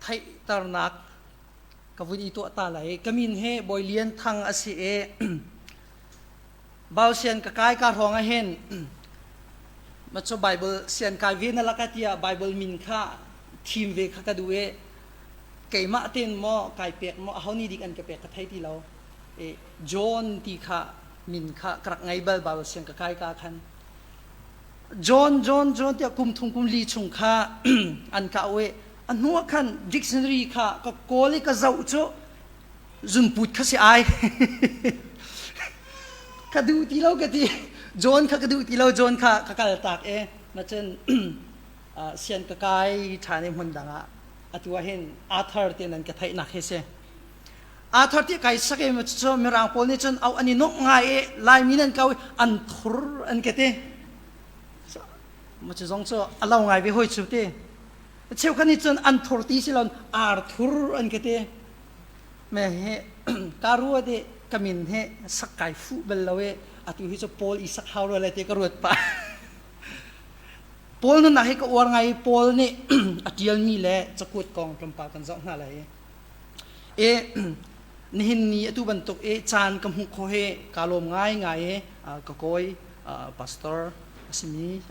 Theihternak ka vun i tuah ta lai. Ka min hi Bawi Lian Thang a si i Bausian ka kai ka hrawng ah hin ma cu Bible sian kai ve na laka tiah Bible min kha thim ve kha ka duh i keimah ten maw kai pek maw aho nih dik an ka pek ka thei ti lo. I John ti kha min kha ka rak ngei bal Bible sian ka kai ka khan John John John tiah kum thum kum li chung kha an ka au i a hnu ah khan dictionary kha ka kawl i ka zoh cu zunput kha si ai ka duh ti lo ka ti John kha ka duh ti lo John kha ka kal tak e na cun sian ka kai ṭhan i hmun dang ah atu ah hin Arthur ti nan ka theihnak hi si Arthur ti kai sak i cu mirang pawl nih cun au an i nuamh ngai i Laimi nan kau i an thur an ka ti ma cu zong cu a lo ngai ve hoi cu ti cheukhat nih cun an thur ti si lo Arthur an ka ti me hi ka ruat i ka min hi sak kai fuh bal lo i atu hi cu Paul i sak hau rua lai ti ka ruat pah Paul nunnak hi ka uar ngai i Paul nih a ṭialmi le cakuat kong tlawmpal kan zoh hna lai i nihin ni atu bantuk i caan ka hmuh khawh hi kaa lawm ngaingai i ka kawi pastor a simi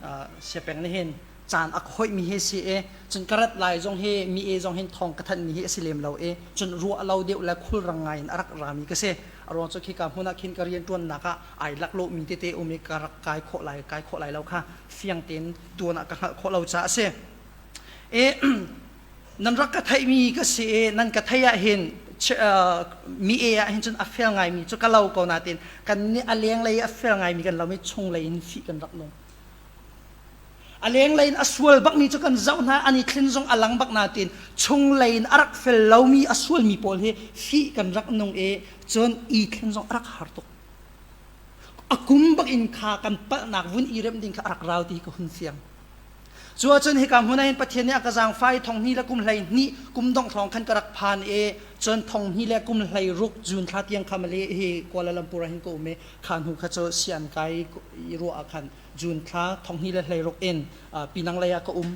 Siapeng nih hin caan a ka hoihmi hi si i cun ka rat lai zong hi mi e zong hin thawng ka thanhmi hi a si lem lo i cun ruah lo deuh le khulrang ngai in a rak rami ka si. A ruang cu khika hmun ah khin ka rianṭuannak ah ai laklawhmi tete um i ka rak kai khawh lai kai khawh lai lo kha fiang tein tuan ah ka hngalh khawh lo caah a si. I nan rak ka theihmi ka si i nan ka theih ah hin mi e ah hin cun a fel ngaimi cu ka lo ko nain kan nih a lenglei a fel ngaimi kan lo i chunglei in fih kan rak nung. A lenglei in a sual bakmi cu kan zoh hna an i thlin zong a lang bak nain chunglei in a rak fel lomi a sualmi pawl hi fih kan rak nung i cun i thlen zong a rak har tuk. A kum bak in kha kan palhnak vun i remh ding kha a rak rau ti ka hun fiang. Cu ahcun hika hmun ah hin Pathian nih a ka zaangfah i thong hnih le kum 12 kum dongh hrawng khan ka rak phan i cun thong hnih le kum 16 June thla tiang kha male hi Kuala Lumpur ah hin ka um i kha hnu kha cu sian kai i ruah ah khan June thla thong hnih le 16 in Pinang lei ah ka um.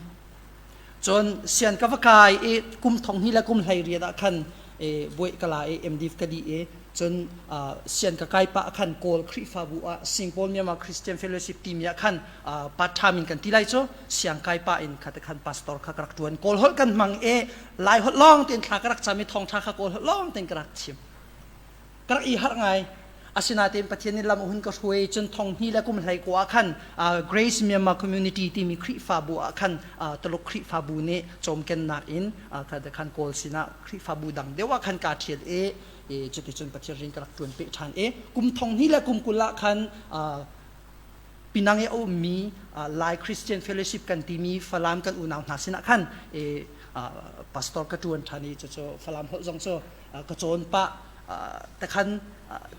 Cun sian ka va kai i kum thong hnih le kum 18 ah khan buai ka la i MDiv ka dih i cun sian ka kai pah khan Kawl Khrihfabu ah Singpaul Myanmar Christian Fellowship timi ah khan part time in kan ti lai cu siang kai pah in kha te khan pastor kha ka rak ṭuan. Kawl holh kan hmang i Lai holh lawng tein thla ka rak cam i thawngṭha kha Kawl holh lawng tein ka rak chim. Ka rak i harh ngai. Asinain Pathian nih lam a hun ka hruai cun thong hnih le kum hlei kua ah khan Grace Myanmar Community timi Khrihfabu ah khan Tuluk Khrihfabu nih cawmkennak in khan Kawl sinah Khrihfabu dang deuh ah khan kaa ṭhial i cuticun Pathian rian ka rak ṭuan peh ṭhan i kum thong hnih le kum 20 ah khan Pinang i a ummi Lai Christian Fellowship kan timi Falam kan unau hna sinah khan pastor ka ṭuan ṭhan i cucu Falam holh zong cu ka cawn pah takhan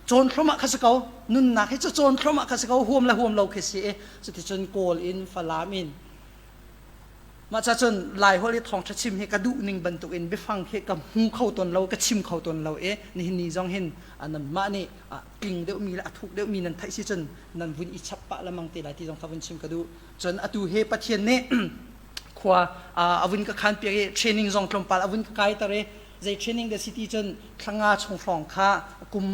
cawn thluahmah kha si ko nunnak hi cu cawn thluahmah kha si ko huam le huam lo khi si i cuticun Kawl in Falam in mah ca cun Lai holh i thawngṭha chim hi ka duh ning bantuk in biafang khi ka hmu kho tawn lo ka chim kho tawn lo i nihin ni zong hin nanmah nih tling deuhmi le a thuk deuhmi nan theih si cun nan vun i chap pah lemang te lai ti zong kha vun chim ka duh cun atu he Pathian nih khua a vun ka khan piak i training zong tlawmpal a vun ka kaiter i zei training dah si ti cun thlanga chung hrawng kha kum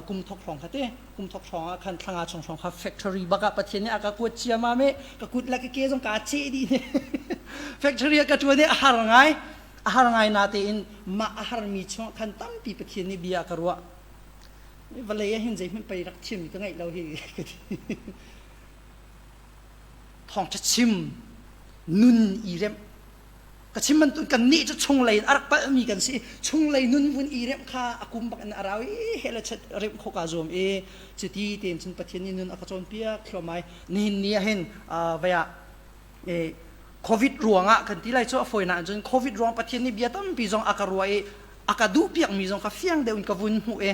kum thok hrawng kha te kum thok hrawng ah khan thlanga chung hrawng kha factory bak ah Pathian nih a ka kuat ciamam i ka kut le ka ke zong kaa ceh dih ne factory ah ka ṭuan i a har ngai a har ngai na tein mah a harmi chung khan tampi Pathian nih bia ka ruah vawlei ah hin zeihmanh pei rak thiam ka ngeih lo hi ka ti thawngṭha chim nun i remh ka chim bantuk kan nih cu chunglei in a rak palhmi kan si chunglei nun vun i remh kha a kum bak in a rau i he le chet remh khawh kaa zuam i cuti tein cun Pathian nih nun a ka cawnpiak thluahmai nihin ni ah hin vei ah COVID ruangah kan ti lai cu a fawinak cun COVID ruang Pathian nih bia tampi zong a ka ruah i a ka duh piakmi zong kha fiang deuh in ka vun hmuh i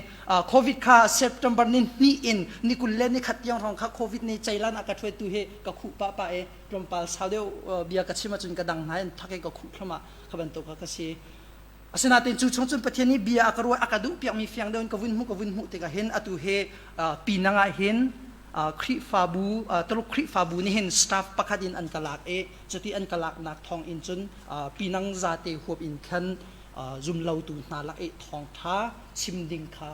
COVID kha September ni hnih in ni 20 le ni khat tiang hrawng kha COVID nih ceilan a ka ṭhuaitu hi ka khuh pah pah i tlawmpal sau deuh bia ka chim ahcun ka dang hna in thak i ka khuh thluahmah kha bantuk kha ka si. Asinain cu chung cun Pathian nih bia a ka ruah a ka duh piakmi fiang deuh in ka vun hmuh ka vun hmuh tikah hin atu hi Pinang ah hin. Khrihfabu Tuluk Khrihfabu nih hin staff pakhat in an ka lak i cuti an ka laknak thawng in cun Pinang zate huap in khan zumlotu hna lak i thawngṭha chim ding kha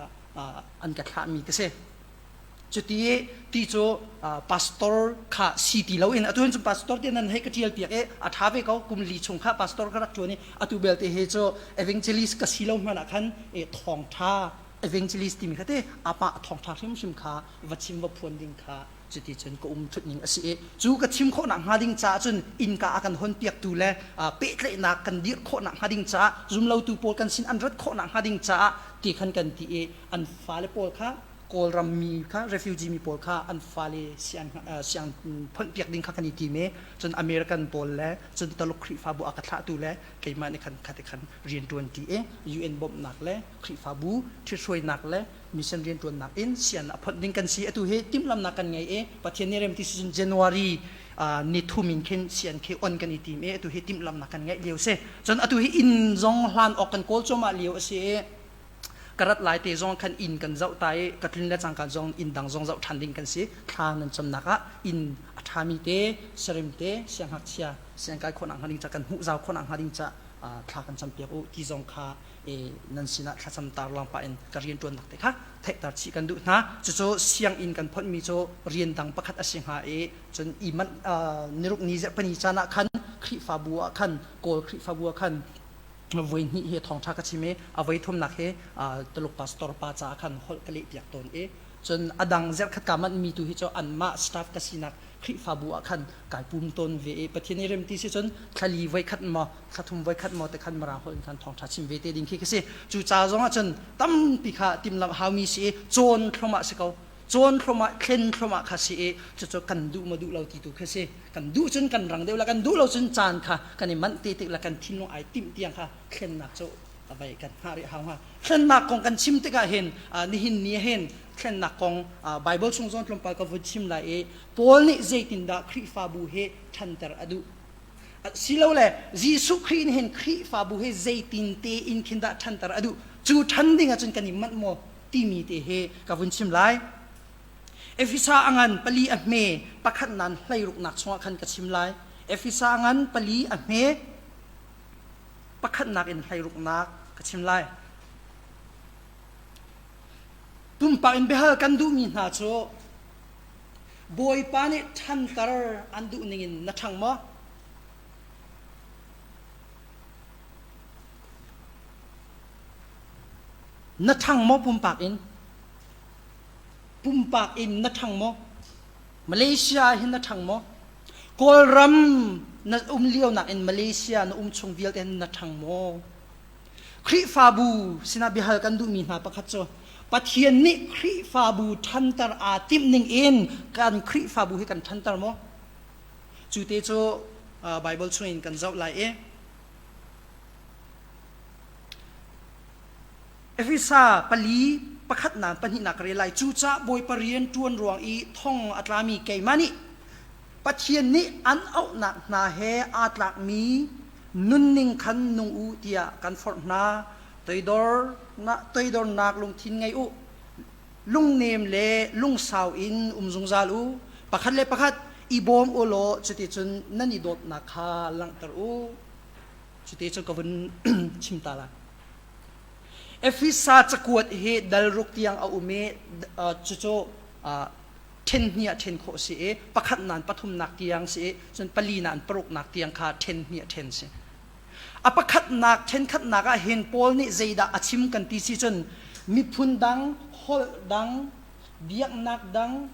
an ka thlahmi ka si. Cuti ti cu pastor kha si ti loin atu hin cun pastor ti nan hei ka ṭial piak i a ṭha ve ko kum li chung kha pastor ka rak ṭuan i atu belte hi cu evangelist ka si lo hmanh ah khan thawngṭha evangelist timi kha te apa thawngṭha hrimhrim kha va chim va phuan ding kha cuti cun ka um ṭhut ning a si i cu ka chim khawhnak hnga ding caah cun innka a kan hon piaktu le pehtlaihnak kan dirh khawhnak hnga ding caah zumlotu pawl kan sin an rat khawhnak hnga ding caah ti khan kan ti i an fale pawl kha Kawlram mi kha refugee mi pawl kha an fale siang siang phonh piak ding kha kan i tim i cun American pawl le cun Taluk Khrihfabu a ka thlahtu le keimah nih khan khate khan rian ṭuan ṭi i UN bawmhnak le Khrihfabu ṭhithruainak le mission rianṭuannak in sian a phonh ding kan si. Atu hi timhlamnak kan ngei i Pathian nih rem ti si cun January ni thum in khin sian khi on kan i tim i atu hi timhlamnak kan ngeih lio si. Cun atu hi inn zong hlan awk kan kawl cuahmah lio a si i ka rat lai te zong khan inn kan zoh ta i ka tlun le cangka zong inn dang zong zoh ṭhan ding kan si. Thla nan camnak ah inn a ṭhami te, sarim te, siangngakchia siangkai khawhnak hnga ding ca kan hmuh zau khawhnak hnga ding ca thla kan campiak u ti zong kha nan sinah thlacam tarlang pah in ka rianṭuannak te kha theihter chih kan duh hna. Cucu sianginn kan phonhmi cu rian dang pakhat a si hnga i cun i manh niruk ni zarhpini caan ah khan Khrihfabu ah khan Kawl Khrihfabu ah khan voi hnih hi thawngṭha ka chim i a voi thumnak hi Tuluk pastor pa caah khan holh ka lehpiak tawn i cun a dang zarhkhat kaa manhmi tu hi cu anmah staff ka sinak Khrihfabu ah khan kai pum tawn ve i Pathian i remti si cun thlali voikhat maw thlathum voikhat maw te khan Mirang holh in khan thawngṭha chim ve te ding khi ka si. Cu ca zong ah cun tampi kha timhlamh haumi si i cawn thluahmah si ko. Cawn thluahmah thlen thluahmah kha si i cucu kan duh maw duh lo ti tu khi si. Kan duh cun kan rang deuh la kan duh lo cun caan kha kan i manh te tik la kan thinlung ai timh tiang kha thlennak cu vai kan hngah rih hau hnga. Thlennak kong kan chim tikah hin nihin ni hin thlennak kong Bible chung zong tlawmpal ka vun chim lai i Paul nih zeitindah Khrihfabu hi ṭhanter a duh? Silole Jesuh Khrih nih hin Khrihfabu hi zeitin tein khin dah ṭhanter a duh? Cu ṭhan ding ahcun kan i manh maw timi te hi ka vun chim lai. Efesa a ngan pali a hme pakhat nan hleiruknak chungah khan ka chim lai. Efesa a ngan pali a hme pakhatnak in hleiruknak ka chim lai. Pumpak in biahal kan duhmi hna cu Bawipa nih ṭhanter an duh ningin na ṭhang maw? Na ṭhang maw pumpak in? Pumpak in na ṭhang maw? Malaysia ah hin na ṭhang maw? Kawlram na um lionak in Malaysia na um chung vialte hin na ṭhang maw? Khrihfabu sinah biahal kan duhmi hna pakhat cu Pathian nih Khrihfabu ṭhanter aa timh ning in kan Khrihfabu hi kan ṭhanter maw? Cu te cu Bible chungin kan zoh lai i Efesa pali pakhatnak pahnihnak ka rel lai. Cucaah Bawipa rian ṭuan ruang i thong a tlami keimah nih Pathian nih an auhnak hna he aa tlakmi nunning khan nung u tiah kan forh hna. Toidor, toidornak lungthin ngei u. Lungnem le lungsau in um zungzal u. Pakhat le pakhat i bawm u law cuticun nan i dawtnak kha langhter u. Cuticun ka vun chim ta lai. Efesa cakuat hi dal ruk tiang a um i cucu ṭhen hnih ah ṭhen khawh a si i pakhat nain pathumnak tiang si i cun pali nain paruknak tiang kha ṭhen hnih ah ṭhen si. A pakhatnak ṭhenkhatnak ah hin Paul nih zeidah a chim kan ti si cun miphun dang, holh dang, biaknak dang,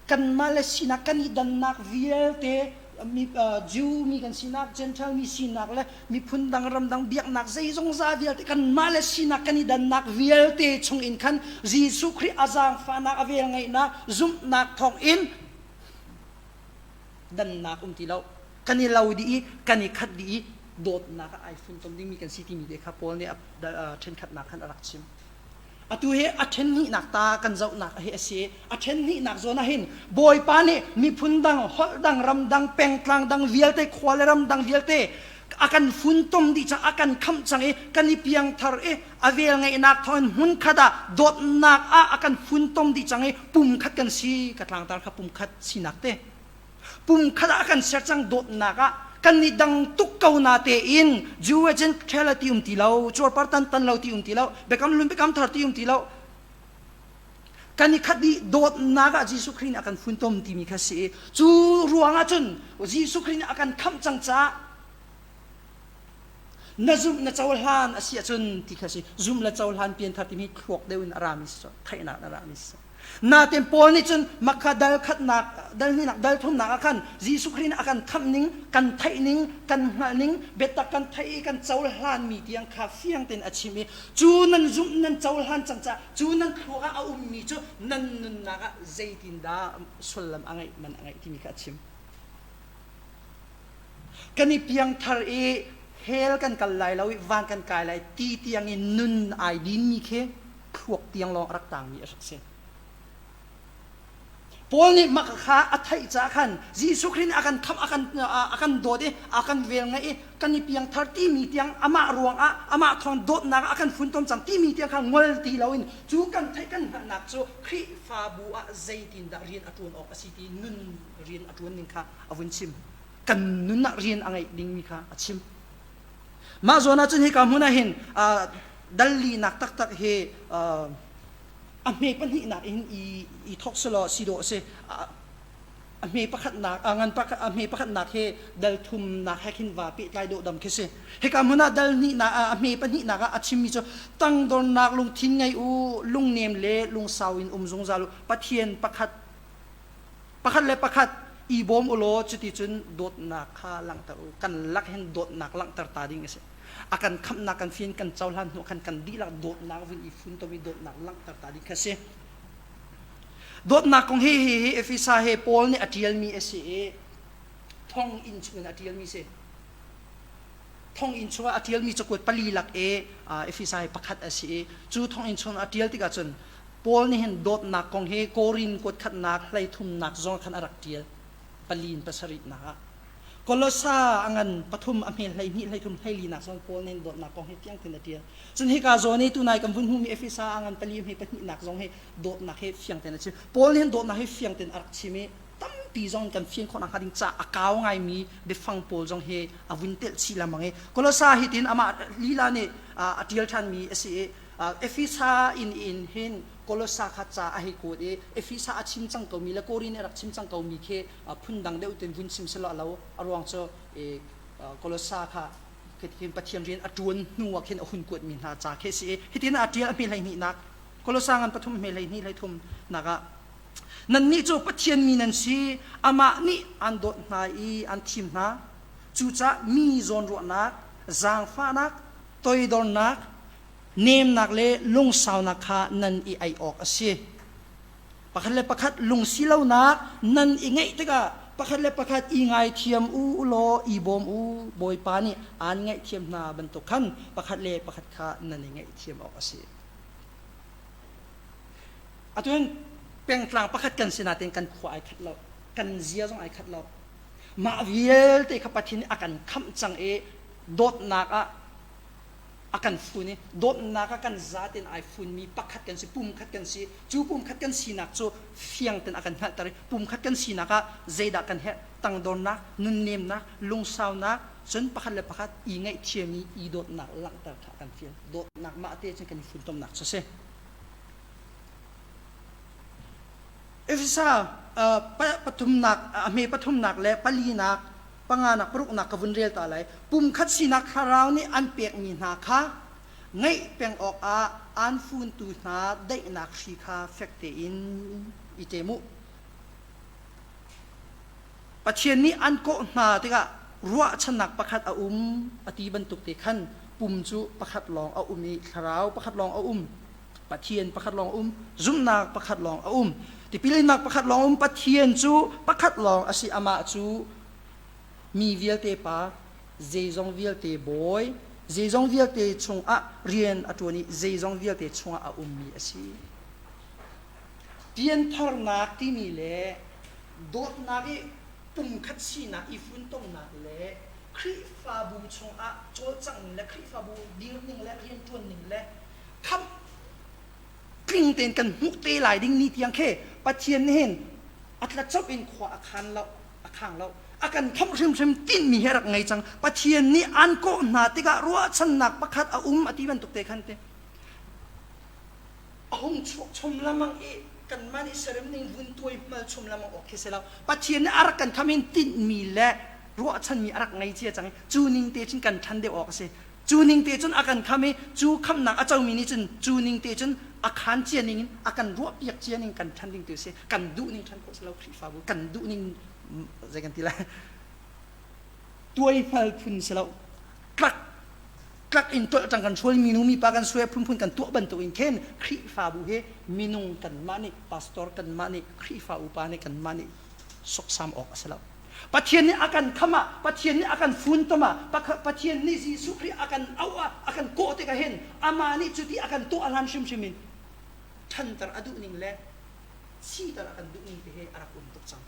kanmah le sinak kan i dannak vialte mi Jew mi kan sinak Gentile mi sinak le miphun dang ramdang biaknak zeizongza vialte kanmah le sinak kan i dannak vialte chung in khan Jesuh Khrih a zaangfahnak a velngeihnak zumhnak thawng in dannak um ti lo kan i lo dih i kan i khat dih i dawtnak ah ai funtom dingmi kan si timi te kha Paul nih a ṭhenkhatnak khan a rak chim. Atu hi a ṭhen hnihnak ta kan zohnak hi a si. A ṭhen hnihnak zawn ah hin Bawipa nih miphun dang, holh dang, ram dang, pengtlang dang vialte, khua le ram dang vialte A kan funtom dih cang, a kan khamh cang i kan i piangthar i a vel ngeihnak thawngin hmunkhat ah dawtnak ah a kan funtom dih cang i pumkhat kan si. Ka tlangtar kha pumkhat sinak te. Pumkhat ah a kan ser cang dawtnak ah kan i dang tuk ko na tein Jew ah cun ṭhela ti um ti lo, cuarpar tan tan lo ti um ti lo, biakam hlun biakam thar ti um ti lo. Kan i khat dih dawtnak ah Jesuh Khrih nih a kan funtom timi kha si i cu ruangah cun Jesuh Khrih nih a kan khamh cang caah na zumh na cohlan a si ahcun ti kha si. Zumh le cohlan pianthar timi thluak deuh in a rami si theihnak in a rami si. Nain Paul nih cun makha dal khatnak dal hnihnak dal thumnak ah khan Jesuh Khrih nih a kan khamh ning kan theih ning kan hngalh ning biatak kan theih i kan cohlanmi tiang kha fiang tein a chim i cu nan zumh nan cohlan cang caah cu nan thluak ah a ummi cu nan nunnak ah zeitindah sullam a ngeih man a ngeih timi kha a chim. Kan i piangthar i hell kan kal lai lo i van kan kai lai ti tiang i nun ai dinmi khi thluak tiang lawng a rak tangmi a rak si. Paul nih mah kha a theih caah khan Jesuh Khrih nih a kan khamh, a kan, a kan dawt i a kan vel ngeih i kan i piangthar timi tiang amah ruangah amah thawng dawtnak ah a kan funtom cang timi tiang kha ngol ti loin cu kan theih kan hngalhnak cu Khrihfabu ah zeitindah rian a ṭuan awk a si ti nun rian a ṭuan ning kha a vun chim. Kan nun ah rian a ngeih dingmi kha a chim. Mah zawn ah cun hika hmun ah hin dal linak taktak hi a hme pahnihnak in i thawk selaw si dawh a si. A hme pakhatnak a ngan a hme pakhatnak hi dal thumnak he khin va pehtlai dawh dam khi si. Hika hmun ah dal hnihnak a hme pahnihnak ah a chimmi cu tangdornak lungthin ngei u, lungnem le lungsau in um zungzal u. Pathian pakhat pakhat le pakhat i bawm u law cuticun dawtnak kha langhter u. Kan lak hin dawtnak langhter ta ding a si. A kan khamhnak kan fian kan cohlan hnu khan kan dihlak dawtnak vun i funtom i dawtnak langhter ta ding kha si. Dawtnak kong hi hi hi Efesa he Paul nih a ṭialmi a si i thonginn chungin a ṭialmi si. Thonginn chungah a ṭialmi cakuat pali lak i Efesa hi pakhat a si i cu thonginn chungin a ṭial tikah cun Paul nih hin dawtnak kong hi Korin kuat khatnak hleithumnak zong khan a rak ṭial pali in pasarihnak ah. Kolosa a ngan pathum a hmel 12 hleithum hleilinak zawn Paul nih dawtnak kong hi fiang tein a ṭial. Cun hika zawn i tunai kan vun hmuhmi Efesa a ngan pali a hme pahnihnak zong hi dawtnak hi fiang tein a chim. Paul nih dawtnak hi fiang tein a rak chim i tampi zong kan fian khawh nakhnga ding ca a kau ngaimi biafang pawl zong hi a vun telh chih lengmang i Kolosa hi tin amah lila nih a ṭial ṭhanmi a si i Efesa in in hin Kolosa kha ca a hei kuat i Efesa a chim cang komi le Korin nih a rak chim cang komi khi phundang deuh tein vun chim selaw a lo. A ruang cu Kolosa kha khin Pathian rian a ṭuan hnu ah khin a hun kuatmi hna ca khi a si i hitin a ṭial a hme 12 nak Kolosa ngan pathum hme 12 hleithum nak ah nannih cu Pathian mi nan si amah nih an dawt hna i an thim hna cucaah mi zawnruahnak zaangfahnak toidornak nemnak le lungsaunak kha nan i ei awk a si. Pakhat le pakhat lungsilonak nan i ngeih tikah pakhat le pakhat i ngaithiam u law i bawm u. Bawipa nih aan ngaihthiam hna bantuk khan pakhat le pakhat kha nan i ngaihthiam awk a si. Atu hin pengtlang pakhat kan si nain kan khua ai khat lo, kan zia zong ai khat lo. Mah vialte kha Pathian nih a kan khamh cang i dawtnak ah a kan fun i dawtnak ah kan zaten ai funmi pakhat kan si pumkhat kan si cu pumkhat kan sinak cu fiang ten a kan hngalhter i pumkhat kan sinak ah zeidah kan herh tangdornak nunnemnak lungsaunak cun pakhat le pakhat i ngaihthiam i i dawtnak langhter kha kan fial dawtnak mah te cun kan i funtomnak cu si Efesa pathumnak a hme pathumnak le palinak panganak paruknak ka vun rel ta lai. Pumkhat sinak thlarau nih an pekmi hna kha ngaih peng awkah aan funtu hna daihnak hri kha fek tein i ṭem u. Pathian nih an kawh hna tikah ruahchannak pakhat a um a ti bantuk te khan pum cu pakhat lawng a um i thlarau pakhat lawng a um. Pathian pakhat lawng a um, zumhnak pakhat lawng a um, tipilinnak pakhat lawng a um, Pathian cu pakhat lawng a si, amah cu mi vialte pa, zeizong vialte bawi, zeizong vialte chungah rian a ṭuan i zeizong vialte chungah a ummi a si. Piantharnak timi le dawtnak i pumkhat sinak i funtomnak le. Khrihfabu chungah cawlcangh ning le Khrihfabu dir ning le rianṭuan ning le khamh tling tein kan hmuh te lai ding ni tiang khi Pathian nih hin a tlacop in khua a khan lo a khang lo a kan khamh hrimhrim tinhmi hi a rak ngei cang Pathian nih an kawh hna tikah ruahchannak pakhat a um a ti bantuk te khan te a hung chuak chom lamang i kanmah nih serem ning vun tuai hmal chom lamang awk khi si lo Pathian nih a rak kan khamh in tinhmi le ruahchanmi a rak ngei cia cang i cu ning te cun kan ṭhan deuh awk a si Cu ning te cun a kan kham i cu khamnak a comi nih cun cu ning te cun a khaan cia ning in a kan ruahpiak cia ning kan ṭhan ding tu a si. Kan duh ning ṭhan khawh si lo Khrihfabu kan duh ning zei kan ti lai tuaihmal phun si lo tlak tlak in tolh ṭang kan hruai minu mipa kan suai phunphun kan tuah bantuk in khin Khrihfabu hi minung kanmah nih pastor kanmah nih Khrihfa upa nih kanmah nih sawksam awk a si lo. Pathian nih a kan kham ah, Pathian nih a kan funtom ah, Pathian nih Jesuh Khrih a kan auh ah, a kan kawh tikah hin amah nih cuti a kan tuah hlan hrimhrim in ṭhanter a duh ning le siter a kan duh ning te he a rak um tuk cang.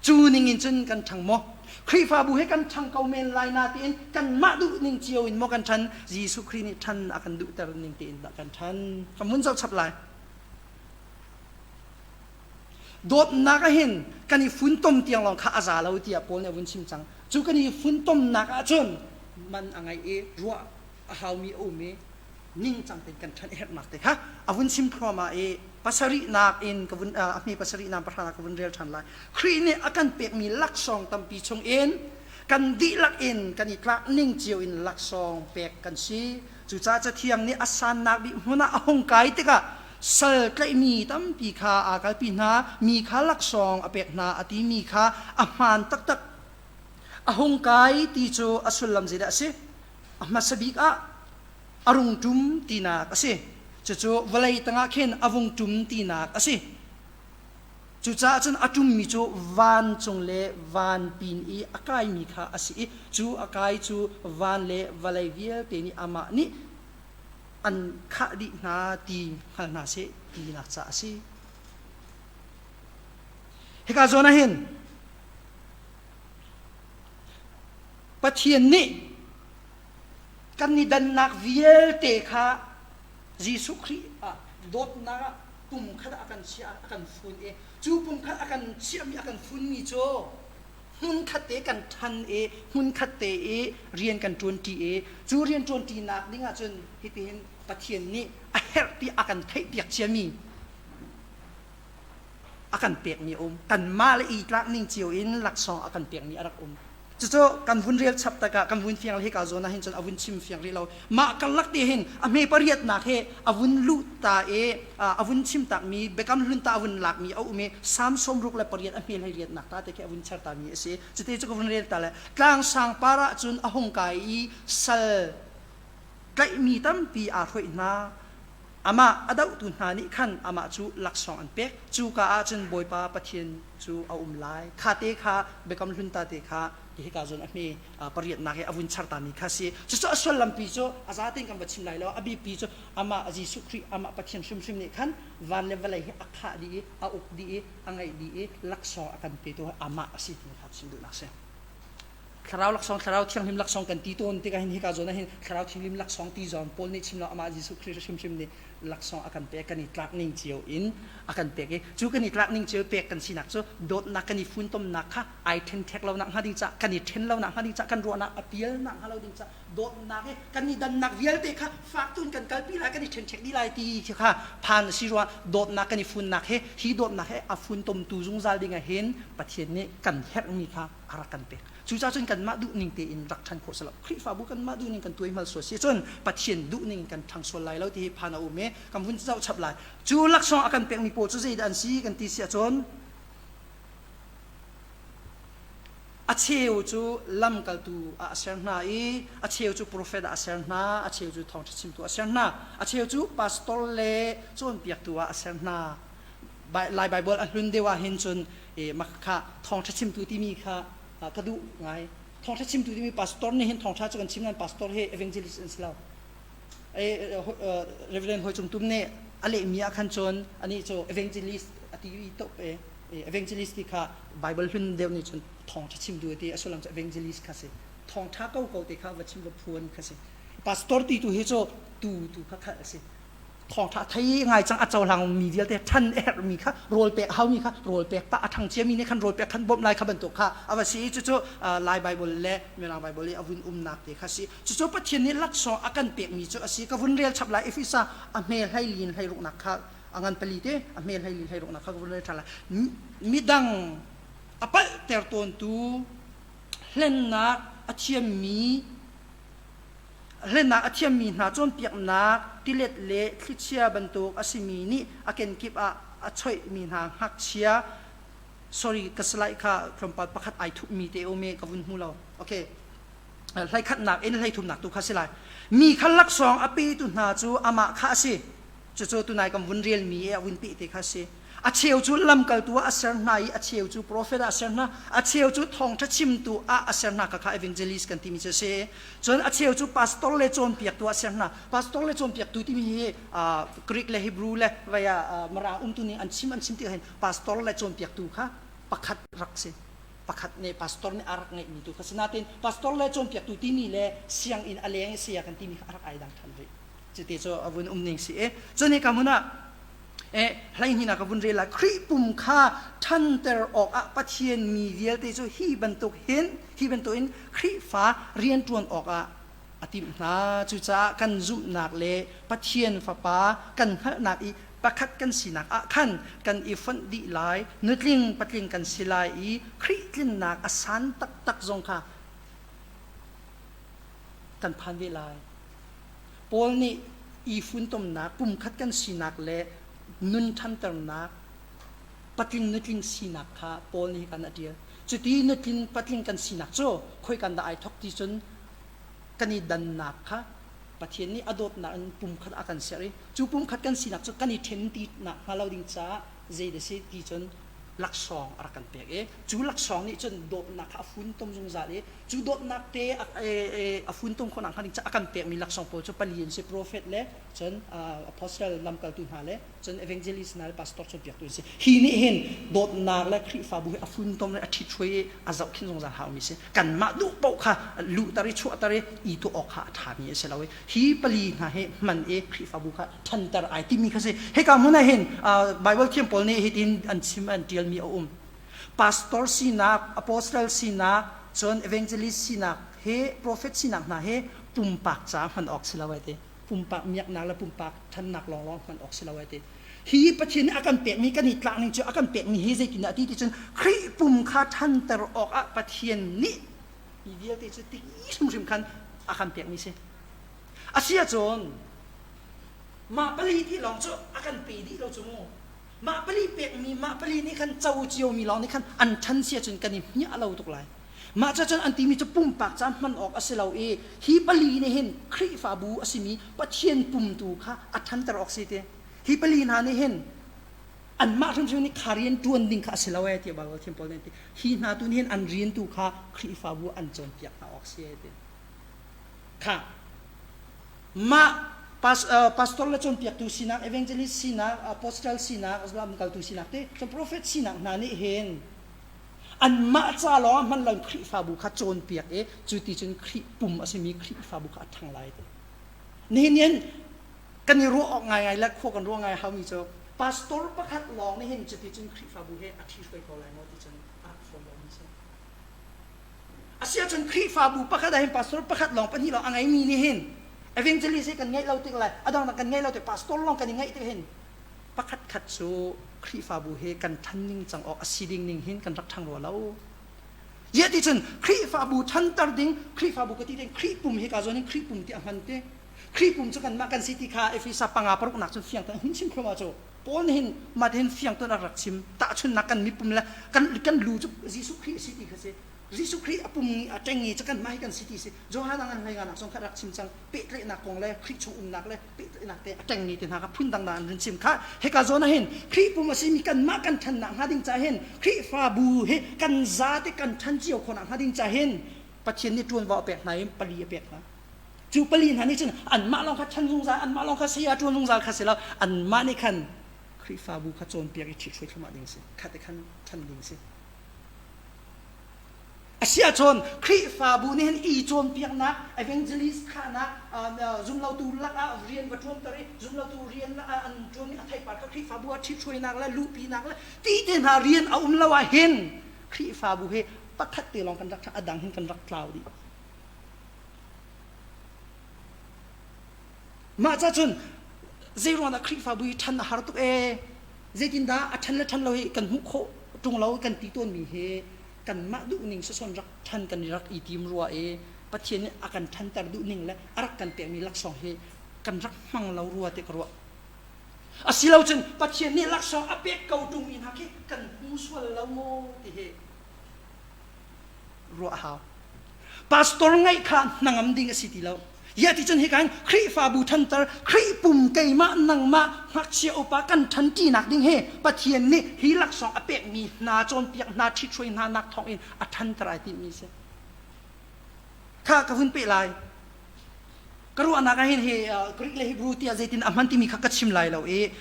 Cu ning in cun kan ṭhang maw? Khrihfabu he kan ṭhang ko men lai na tiin kanmah duh ning cio in maw kan ṭhan? Jesuh Khrih nih ṭhan a kan duhter ning tein dah kan ṭhan? Kan vun zoh chap lai. Dawtnak ah hin kan i funtom tiang lawng kha a za lo tiah Paul nih a vun chim cang. Cu kan i funtomnak ahcun man a ngei i ruah a haumi a um i ningcang tein kan ṭhan i herhnak te kha a vun chim thluahmah i pasarihnak in ka vun a hme pasarihnak pahranak ka vun rel ṭhan lai. Khrih nih a kan pekmi laksawng tampi chungin kan dihlak in kan i tlak ning cio in laksawng pek kan si. Cucaah Cathiang nih a sannak bik hmun ah a hung kai tikah sal tlaihmi tampi kha aa kalpi hna, mi kha laksawng a pek hna a timi kha a hmaan taktak. A hung kai ti cu a sullam zeidah a si? A hmasa bik ah a rung ṭum tinak a si. Cucu vawlei tangah khin a vung ṭum tinak a si. Cucaah cun a ṭummi cu vancung le van pin i a kaimi kha a si i cu a kai cu van le vawlei vialte nih amah nih an khah dih hna ti hngal hna seh tinak caah a si. Hika zawn ah hin Pathian nih kan i dannak vialte kha Jesuh Khrih ah dawtnak ah pumkhat ah a kan chiah a kan fun i cu pumkhat a kan chiahmi a kan funmi cu hmunkhat te kan ṭhan i hmunkhat te i rian kan ṭuanṭi i cu rian ṭuanṭinak ding ahcun hitihin Pathian nih a herh ti a kan theihpiak ciami a kan pekmi a um. Kanmah le i tlak ning cio in laksawng a kan pekmi a rak um. Cucu kan vun rel chap takah kan vun fiang le hika zawn ah hin cun a vun chim fiang rih lo. Mah karlak te hin a hme pariatnak he a vun luh ta i a vun chim takmi biakam hlun ta a vun lakmi a um i Salm 68 a hme hlei riatnak ta te khi a vun cher tami a si. Cute cu ka vun rel ta le tlang sang par ah cun a hung kai i sal tlaihmi tampi aa hroih hna. Amah a dohtu hna nih khan amah cu laksawng an pek. Cuka ah cun Bawipa Pathian cu a um lai. Kha te kha Biakam Hlun ta te kha hika zawn a hme pariatnak i a vun char tami kha si. Cucu a sullampi cu a zatein kan va chim lai lo. A biapi cu amah Jesuh Khrih amah Pathian hrimhrim nih khan van le vawlei hi a khah dih i a uk dih i a ngeih dih i laksawng a kan petu amah a si ti kha chim duhnak a si. Thlarau laksawng, Thlarau Thianghlim laksawng kan ti tawn tikah hin hika zawn ah hin Thlarau Thianghlim laksawng ti zawn Paul nih chim lo amah Jesuh Khrih hrimhrim nih laksawng a kan pek kan i tlak ning cio in a kan pek i cu kan i tlak ning cio pek kan sinak cu dawtnak kan i funtomnak kha ai ṭhenṭhek lo nak hnga ding cah kan i ṭhen lo nak hnga ding cah kan ruahnak a pial nak hnga lo ding cah dawtnak i kan i dannak vialte kha fak tuin kan kalpi lai kan i ṭhenṭhek dih lai ti kha phan a si ruangah dawtnak kan i funnak he hi dawtnak he a funtomtu zungzal ding ah hin Pathian nih kan herhmi kha a rak kan pek. Cucaah cun kanmah duhning tein rak ṭhan khawh si lo. Khrihfabu kanmah duhning kan tuaihmal sual si cun Pathian duhning kan ṭhang sual lai lo ti hi phan a um i kan vun zoh chap lai. Cu laksawng a kan pekmi pawl cu zeidah an si kan ti si ahcun a cheu cu lamkaltu ah a ser hna i a cheu cu profet ah a ser hna, a cheu cu thawngṭha chimtu ah a ser hna, a cheu cu pastor le cawnpiaktu ah a ser hna. Lai Baibal a hlun deuh ah hin cun kha thawngṭha chimtu timi kha ka duh ngai. Thawngṭha chimtu timi pastor nih hin thawngṭha cu kan chim nain pastor hi evangelist an si lo. Reverend Hoi Cung Tum nih a lehmi ah khan cun anih cu evangelist a ti i tuk e evangelist ti kha Bible hlun deuh nih cun thawngṭha chimtu a ti a sullam cu evangelist kha si. Thawngṭha ko ko te kha va chim va phuan kha si. Pastor ti tu hi cu tu tu kha khalh a si. Thawngṭha thei ngai cang a cohlang mi vialte ṭhan a herhmi kha rawl pek a haumi kha rawl pek pah a ṭhang ciami nih khan rawl pek khan bawmh lai kha bantuk kha a va si i cucu Lai Baibal le Mirang Baibal i a vun umnak te kha si. Cucu Pathian nih laksawng a kan pekmi cu a si. Ka vun rel chap lai Efesa a hme hlei in hlei ruknak kha a ngan pali te a hme hlei li hlei ruknak kha ka vun rel ṭhan lai. Midang a palhter tawntu hlennak a thiammi hlennak a thiammi hna cawnpiaknak tilet le thlichia bantuk a simi nih a kenkip ah a choihmi hna ngakchia sorry ka slide kha tlawmpal pakhat ai thupmi te um i ka vun hmu lo okay hleikhatnak in hleithumnak tu kha si lai mi kha laksawng a petu hna cu amah kha a si cucu tunai kan vun relmi i a vun peh te kha si A cheu cu lamkaltu ah a ser hna i a cheu cu profet ah a ser hna. A cheu cu thawngṭha chimtu ah a ser hna khakha evangelist kan timi cu a si. Cun a cheu cu pastor le cawnpiaktu ah a ser hna. Pastor le cawnpiaktu timi hi Greek le Hebrew le vei ah Mirang umtu ning an chim an chim tikah hin pastor le cawnpiaktu kha pakhat rak si. Pakhat nih pastor nih a rak ngeihmi tu kha si. Natin pastor le cawnpiaktu timi le sianginn a leng i saya kan timi kha a rak ai dang ṭhan rih. Cuti cu a vun um ning si i cun hika hmun ah hleihnih ka vun rel lai Khrih pum kha ṭhanter awkah Pathian mi vialte cu hi bantuk hin hi bantukin Khrihfa rianṭuan awkah a timh hna. Cucaah kan zumhnak le Pathian Fapa kan hngalhnak i pakhat kan sinak ah khan kan i fonh dih lai, nutling patling kan si lai i Khrih tlinnak a san taktak zong kha kan phan ve lai. Paul nih i funtomnak, pumkhat kan sinak le nun ṭhanternak, patling nutling sinak kha Paul nih kan a ṭial. Cuti nutling patling kan sinak cu khoikan dah ai thawk ti cun kan i dannak kha Pathian nih a dawtnak in pumkhat a kan ser i cu pumkhat kan sinak cu kan i ṭhen ti nak hnga lo ding caah zei dah si ti cun laksawng a rak kan pek i cu laksawng nih cun dawtnak kha a funtom zungzal i cu dawtnak te a funtom khawhnak hnga ding caah a kan pekmi laksawng pawl cu pali an si prophet le cun apostle lamkaltu hna le cun evangelist hna le pastor cawnpiaktu an si hi nih hin dawtnak le Khrihfabu hi a funtom le a ṭhithruai i a zohkhenh zungzal haumi si kanmah duh paoh kha luhter i chuahter i i tuah awk kha a ṭhami a si lo i hi pali hna hi hman i Khrihfabu kha ṭhanter ai timi kha si hika hmun ah hin Bible thiam pawl nih hitin an chim an ṭialmi a um pastor sinak apostle sinak cun evangelist sinak he prophet sinak hna he pumpak ca hman awk si lo ai ti pumpak miaknak le pumpak ṭhannak lawnglawng hman awk si lo ai ti hi Pathian nih a kan pekmi kan i tlak ning cu a kan pekmi hi zeitindah ti ti cun Khrih pum kha ṭhanter awkah Pathian nih mi vialte cu ti hrimhrim khan a kan pekmi si a si ahcun mah pali ti lawng cu a kan pe dih lo cu mu mah pali pekmi mah pali nih khan co ciomi lawng nih khan an ṭhan si ahcun kan i hmiah lo tuk lai mah cu cun an timi cu pumpak ca hman awk a si lo i hi pali nih hin Khrihfabu a simi Pathian pum tu kha a ṭhanter awk si ti hi pali hna nih hin anmah hrimhrim nih kha rian ṭuan ding kha a si lo ee tiah Baibal thiam pawl nih an ti hi hna tu nih hin an rian tu kha Khrihfabu an cawnpiak hna awk si ee ti kha mah pastor le cawnpiaktu sinak evangelist sinak apostle sinak lamkaltu sinak te cun prophet sinak hna nih hin anmah ca lawng ah hman lo Khrihfabu kha cawnpiak i cu ti cun Khrih pum a simi Khrihfabu kha a ṭhang lai ti nihin hin kan i ruah awk ngaingai le khua kan ruah ngai haumi cu pastor pakhat lawng nih hin cuti cun Khrihfabu he a ṭhihruai ko lai maw ti cun a rak fawi lomi si. Asiahcun Khrihfabu pakhat ah hin pastor pakhat lawng pahnih lawng a ngeimi nih hin evangelist hi kan ngeih lo tik le a dangdang kan ngeih lo tik pastor lawng kan i ngeih tik hin pakhat khat cu Khrihfabu he kan ṭhan ning cang awk a si ding ning hin kan rak ṭhang rua lo. Ziah ti cun Khrihfabu ṭhanter ding Khrihfabu ka ti ding Khrih pum hi ka zawn in Khrih pum ti a hman te. Khrih pum cu kanmah kan si ti kha Efesa panga paruknak cun fiang tein hun chim khawh cu Paul nih hin mah hin fiang tein a rak chim tahchunhnak kan mipum le kan kan lu cu Jesuh Khrih a si ti kha si Jesuh Khrih a pum a ṭeng i cu kanmah hi kan si ti si Johan ah ngan hlei nga nak zong kha rak chim cang pehtlaihnak kong le Khrih chung umnak le pehtlaihnak te a ṭeng ni te hna kha phun dangdang an run chim kha hika zawn ah hin Khrih pum a simi kanmah kan ṭhannak hnga ding ca hin Khrihfabu hi kan zate kan ṭhan cio khawhnak hnga ding ca hin Pathian nih ṭuanvo a pek hna i pali a pek hna Cu pali hna nih cun anmah lawng kha ṭhan zungzal, anmah lawng kha saya ṭuan zungzal kha si lo, anmah nih khan Khrihfabu kha cawnpiak i ṭhithruai thluahmah ding si, khat i khan ṭhan ding si. Asiahcun Khrihfabu nih hin i cawnpiaknak, evangelist thlahnak, zumlotu lakah rian va ṭuanter i zumlotu rian an ṭuan i a theipar kha Khrihfabu ah ṭhithruainak le luhpinak le ti te hna rian a um lo ahhin Khrihfabu hi pakhat te lawng kan rak ṭha, a dang hin kan rak tlau dih. Mah ca cun zeiruang dah Khrihfabu hi ṭhan a har tuk ee? Zeitindah a ṭhan le ṭhan lo hi kan hmuh khawh ṭung lo kan ti tawnmi hi kanmah duhning sasawn rak ṭhan kan rak i tim rua i Pathian nih a kan ṭhanter duhning le a rak kan pekmi laksawng hi kan rak hmang lo rua ti ka ruah. Asilo cun Pathian nih laksawng a pek ko ṭungmi hna khi kan hmu sual lo maw ti hi ruah a hau. Pastor ngaih kha hnangam ding a si ti lo. Yah ti cun hika hin Khrihfabu ṭhanter, Khrih pum keimah nangmah ngakchia upa kan ṭhanṭinak ding hi Pathian nih hi laksawng a pekmi hna cawnpiak hna ṭhithruai hna nak thawngin a ṭhanter ai timmi si. Kha ka vun peh lai. Ka ruahnak ah hin hi Greek le Hebrew tiah zeitin a hman timi kha ka chim lai lo i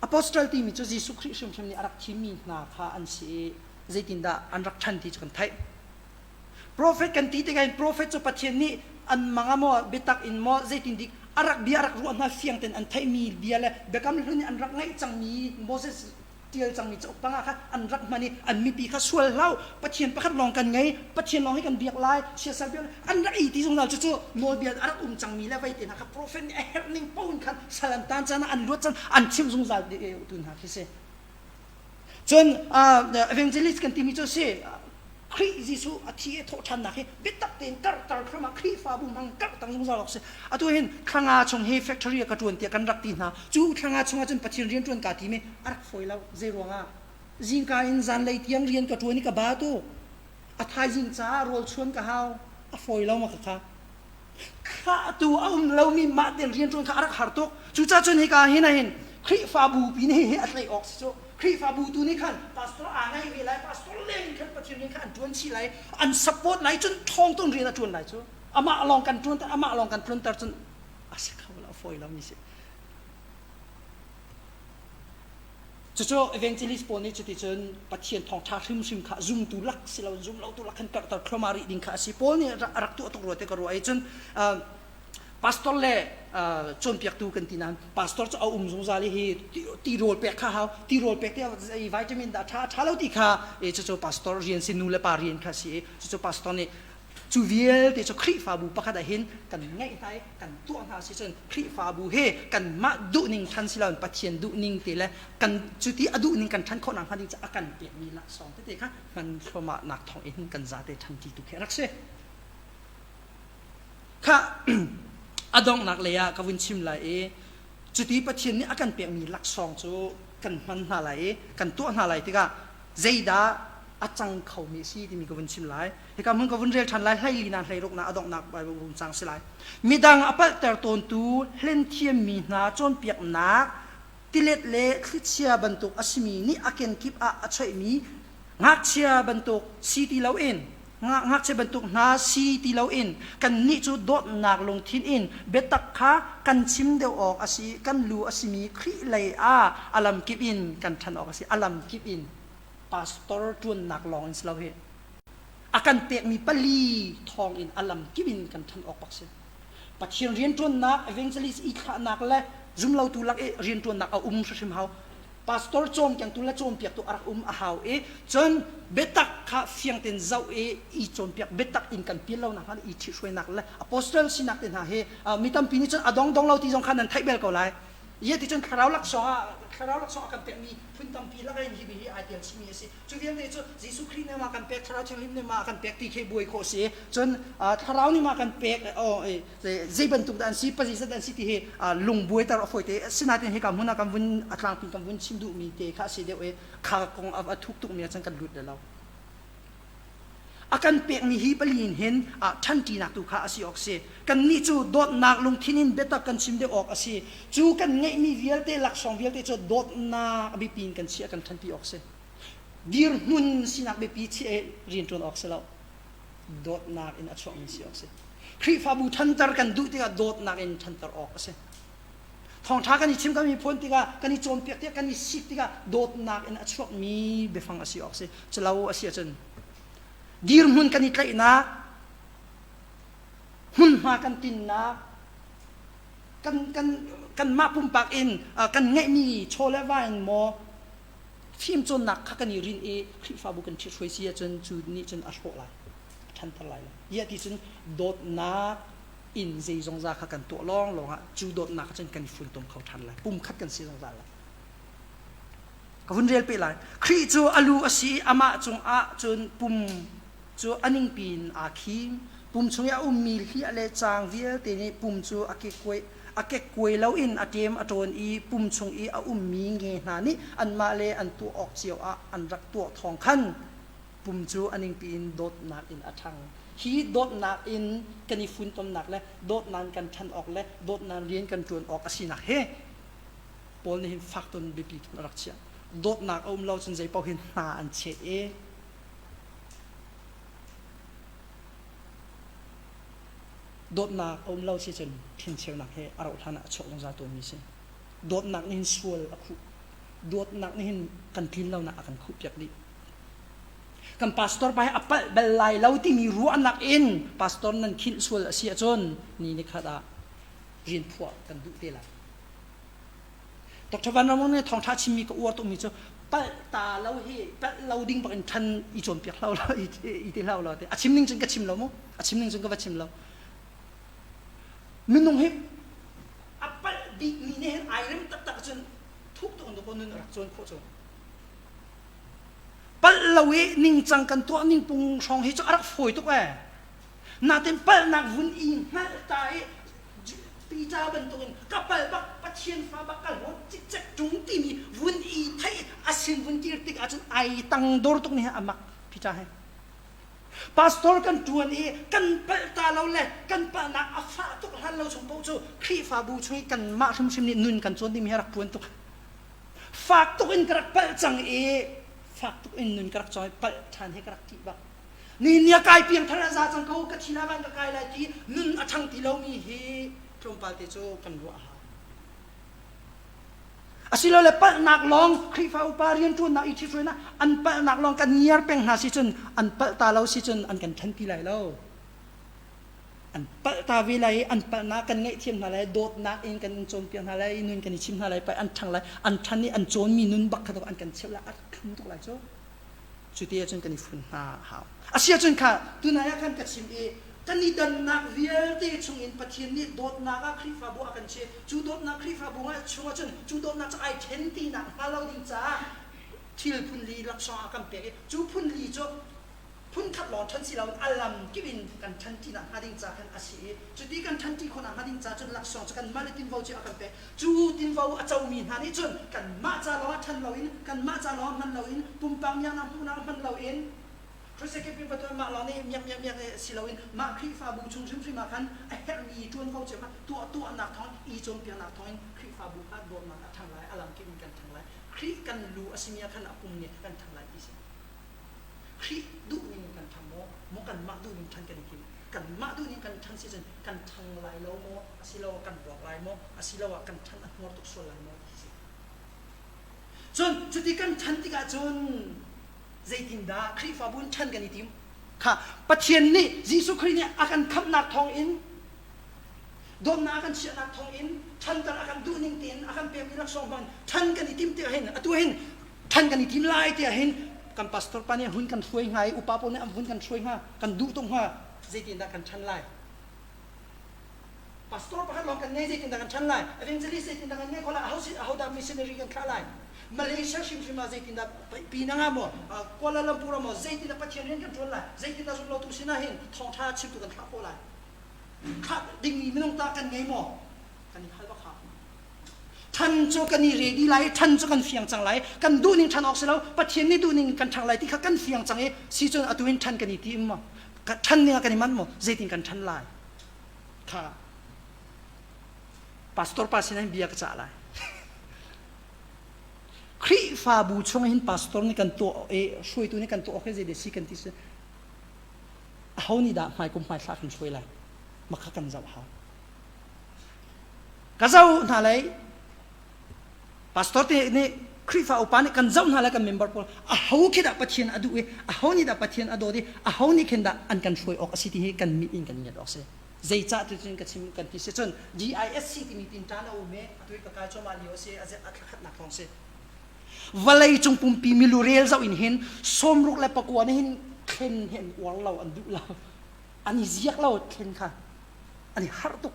Apostle timi cu Jesuh Khrih hrimhrim nih a rak thimmi hna kha an si i zeitindah an rak ṭhan ti cu kan theih. Profet kan ti tikah hin profet cu Pathian nih an mang ah maw biatak in maw zeitin dik a rak bia a rak ruah hna fiang tein an theihmi bia le biakam hlun i an rak ngaih cangmi Moses ṭial cangmi cauk panga kha an rak hman i an mipi kha sual hlah Pathian pakhat lawng kan ngei Pathian lawng hi kan biak lai siasal biak an rak i ti zungzal cucu nawlbia a rak um cangmi le vei te hna kha profet nih a herh ning paoh in khan sal an tan caan ah an luat caan an chimh zungzal tu hna khi si. Cun evangelist kan timi cu si Khrih Jesuh a thi i thawhṭhannak hi biatak tein karhter hram ah Khrihfabu hmang karhter zungzal awk si. Atu hin thlanga chung hi factory ah ka ṭuan tiah kan rak ti hna. Cu thlanga chung ahcun Pathian rian ṭuan kaa tim i a rak fawi lo. Zei ruangah? Zingka in zanlei tiang rian ka ṭuan i ka ba tu. A thaizing caah rawl chuan ka hau. A fawi lo ma khakha. Thlahtu a um lomi mah tein rianṭuan kha a rak har tuk. Cucaah cun hika hin ahhin Khrihfabu pi nih hi a tlaih awk si cu. Khrihfabu tu nih khan pastor aa ngaih ve lai, pastor leng khan Pathian rian kha an ṭuan chih lai, an support lai cun ṭhawng tun rian a ṭuan lai cu. Amah lawng kan ṭuanter, amah lawng kan ṭuanter cun a si kho lo, a fawi lomi si. Cucu evangelist pawl nih cuticun Pathian thawngṭha hrimhrim kha zumtu lak si loin zumlotu lak khan karhter thluahmah rih ding kha a si. Paul nih a rak tuah tuk rua ti ka ruah i cun pastor le cawnpiaktu kan ti nain pastor cu a um zungzal i hi tirawl pek kha hau tirawl pek ti vitamin dah ṭha ṭha lo ti kha cucu pastor rian si nu le pa rian kha si i cucu pastor nih Cu vialte cu Khrihfabu pakhat ah hin kan ngeih hna i kan tuah hna si cun Khrihfabu he kanmah duhning ṭhan si loin Pathian duhning te le kan cuti a duhning kan ṭhan khawh nakhnga ding cu a kan pekmi laksawng tete kha hman thluahmahnak thawng in kan zate ṭhanṭi tu khi a rak si. Kha a donghnak lei ah ka vun chim lai i cuti Pathian nih a kan pekmi laksawng cu kan hman hna lai i kan tuah hna lai tikah zeidah a cang khomi a si timi ka vun chim lai. Hika hmun ka vun rel ṭhan lai hlei na hlei ruk na a donghnak Bible vun cang si lai. Midang a palhter tawntu hlenthiammi hna cawnpiaknak tilet le thlichia bantuk a simi nih a kenkip ah a choihmi ngakchia bantuk si ti loin ngakchia bantuk hna si ti loin kannih cu dawtnak lungthin in biatak kha kan chim deuh awk a si kan lu a simi Khrih lei ah a lamkip in kan ṭhan awk a si a lamkip in pastor ṭuannak lawng in si lo hi a kan pekmi pali thawng in a lamkip in kan ṭhan awk bak si. Pathian rianṭuannak, evangelist i thlahnak le zumlotu lak i rianṭuannak a um hrimhrim hau. Pastor cawmkengtu le cawnpiaktu a rak um a hau i cun biatak kha fiang tein zoh i i cawnpiak biatak in kan pial lo nakhnga i ṭhihruainak le apostle sinak te hna hi mi tampi nih cun a dong dong lo ti zong kha nan theih bel ko lai. Ye ti cun thlarau laksawng ah thlarau laksawng a kan pekmi phun tampi lak in hi hi ai tel chihmi a si. Cu vialte cu Jesuh Khrih nih mah kan pek, Thlarau Thianghlim nih mah kan pek ti khi buai khawh si. Cun Thlarau nih mah kan pek zei bantuk dah an si, pazi zat an si ti hi lung buaiter a fawi te. Sinain hika hmun ah kan vun a tlangpi kan vun chim duhmi te kha a si deuh i kha kong a thuk tukmi ah cun kan lut le lo. A kan pekmi hi pali in hin ṭhanṭinak tu kha a si awk si. Kannih cu dawtnak lungthin in biatak kan chim deuh awk a si. Cu kan ngeihmi vialte laksawng vialte cu dawtnak a biapi in kan chiah kan ṭhanpi awk si. Dirhmun sinak biapi chiah rianṭuan awk si lo. Dawtnak in a chuakmi si awk si. Khrihfabu ṭhanter kan duh tikah dawtnak in ṭhanter awk a si. Thawngṭha kan i chim kan i phuan tikah kan i cawnpiak tikah kan i sik tikah dawtnak in a chuakmi biafang a si awk si. Culo a si ahcun. Dirhmun kan i tlaihnak, hmunhma kan tinnak, kan kan kanmah pumpak in kan ngeihmi chaw le va in maw fimcawnnak kha kan i rinh i Khrihfabu kan ṭhithruai si ahcun cu nih cun a hrawh lai, a ṭhanter lai lo. Iah ti cun dawtnak in zeizongza kha kan tuah lawnglawng ah cu dawtnak cun kan i funtom kho ṭhan lai. Pumkhat kan si zungzal lai. Ka vun rel peh lai. Khrih cu a lu a si i amah cungah cun pum cu a ningpi in aa khim. Pum chung i a ummi hliah le caang vialte nih pum cu a kekkuai a kekkuai loin a ṭem a ṭawn i pum chung i a ummi nge hna nih anmah le an tuah awk cio ah an rak tuah thawng khan pum cu a ningpi in dawtnak in a ṭhang. Hi dawtnak in kan i funtomnak le dawtnak in kan ṭhan awk le dawtnak rian kan ṭuan awk a sinak hi Paul nih hin fak tun biapi tun a rak chiah. Dawtnak a um lo cun zei paoh hin hna an chet i dawtnak a um lo si cun thincheunak he a rauh hlan ah a chuak zungzal tawnmi si. Dawtnak nih hin sual a khuh. Dawtnak nih hin kan tlin lonak a kan khuhpiak dih. Kan pastor pa hi a palh bal lai lo timi ruahnak in pastor nan khinh sual a si ahcun ni ni khat ah rian phuah kan duh te lai. Dr. Van Ramon nih thawngṭha chimmi ka uar tukmi cu palh ta lo hi palh lo ding bak in ṭhan i cawnpiak hlah law i ti hlah law ti a chim ning cun ka chim lo mu a chim ning cun ka va chim lo minung hi a palh bikmi nih hin ai rem taktak cun thuk tuk in nun a rak cawn khawh cu palh lo i ningcang kan tuah ning pung hrawng hi cu a rak fawi tuk ee Natin palhnak vun i hngalh ta i Peter bantukin ka pal bak Pathian fa bak ka hlawt cikcek ṭung timi vun i theih a sin vun kir tik ahcun ai tang dor tuk ni a mak Peter he. Pastor kan ṭuan i kan palh ta lo le kan palhnak a fah tuk hlan lo chung paoh cu Khrihfabu chung i kanmah hrimhrim nih nun kan cawn dingmi hi a rak puan tuk. Fak tuk in ka rak palh cang i fak tuk in nun ka rak cawn i palh ṭhan hi ka rak ṭih bak. Ni ni a kai piangthar a za cang ko ka thi lai van ka kai lai ti nun a ṭhang ti lomi hi tlawmpal te cu kan ruah a hau. Asilole palhnak lawng Khrihfa upa rianṭuannak i ṭhithruainak an palhnak lawng kan ngiar peng hna si cun an palh ta lo si cun an kan ṭhen ti lai lo. An palh ta ve lai i an palhnak kan ngaihthiam hna lai, dawtnak in kan in cawnpiak hna lai, nun kan i chim hna lai, pai an ṭhang lai, an ṭhan i an cawnmi nun bak kha an kan cheuh lai, a thlum tuk lai cu. Cu ti ahcun kan i fun hna a hau. Asiahcun kha tunai ah khan ka chim i kan i dannak vialte chungin Pathian nih dawtnak ah Khrihfabu a kan chiah. Cu dawtnak Khrihfabu chungah cun cu dawtnak cu ai ṭhen tinak hnga lo ding caah thil phun li laksawng a kan pek i cu phun li cu phunkhat lawng ṭhan si loin a lam kip in kan ṭhanṭi nakhnga ding ca khan a si i cuti kan ṭhanṭi khawh nakhnga ding ca cun laksawng cu kanmah le tinvo cu a kan pek. Cu tinvo a comi hna nih cun kanmah ca lawngah ṭhan loin kanmah ca lawngah hman loin pumpak miaknak hmuhnak hman loin Khrihfa va tuah mah lawng nih miak miak miak si loin mah Khrihfabu chung hrimhrim ah khan a herhmi ṭuanvo cio kha tuah tuahnak thawng i cawnpiaknak thawngin Khrihfabu kha dawtnak a ṭhang lai, a lamkip in kan ṭhang lai. Khrih kan lu a simi ah khan a pum nih kan ṭhang lai ti si. Khrih duhning kan ṭhang maw? Maw kanmah duhning ṭhan kan i tim? Kanmah duhning kan ṭhan si cun kan ṭhang lai lo maw? Asiloah kan rawk lai maw? Asiloah kan ṭhan a hnuar tuk sual lai maw? Ti si. Cun cuti kan ṭhan tikah cun zeitindah Khrihfabu in ṭhan kan i tim? Kha Pathian nih Jesuh Khrih nih a kan khamhnak thawngin dawtnak a kan chiahnak thawngin ṭhanter a kan duhning tein a kan pekmi laksawng hmang ṭhan kan i tim tikah hin atu hin ṭhan kan i tim lai tiah hin kan pastor pa nih hun kan hruai hnga i upa pawl nih an hun kan hruai hnga kan duh tuk hnga zeitindah kan ṭhan lai pastor pakhat lawng kan ngei zeitindah kan ṭhan lai evangelist zeitindah kan ngei khawh lai aho ahodah missionary kan thlah lai Malaysia hrimhrim ah zeitindah Penang ah maw Kuala Lumpur ah maw zeitindah Pathian rian kan ṭuan lai zeitindah zumlotu sinah hin thawngṭha chimtu kan thlah khawh lai thlah dingmi minung tah kan ngei maw kan i hal bak hau Ṭhan cu kan i ready lai i ṭhan cu kan fiang cang lai. Kan duhning ṭhan awk si lo. Pathian nih duhning kan ṭhang lai ti kha kan fiang cang i si cun atu in ṭhan kan i tim maw? Ṭhan ning ah kan i manh maw? Zeitin kan ṭhan lai? Kha pastor pa sin hin bia ka cah lai. Khrihfabu chung hin pastor nih kan tuah i hruaitu nih kan tuah awk hi zei si kan ti si aho nih dah hmaikum hmaithla kan hruai lai makha kan zoh hau Ka zoh hna lei pastor te nih Khrihfa upa nih kan zoh hna le kan member pawl aho khi dah Pathian a duh i aho nih dah Pathian a dawt i aho nih khin dah an kan hruai awk a si ti hi kan mit in kan ngiat awk si. Zeicah ti cun ka chim kan ti si cun DISC timi tinṭan a um i atu i ka kai cuahmah lio a si a thlakhatnak lawng si. Vawlei cung pumpi milu rel zoh in hin 64 nih hin thlen hi an uar lo an duh lo an i ziak lo thlen kha an i harh tuk.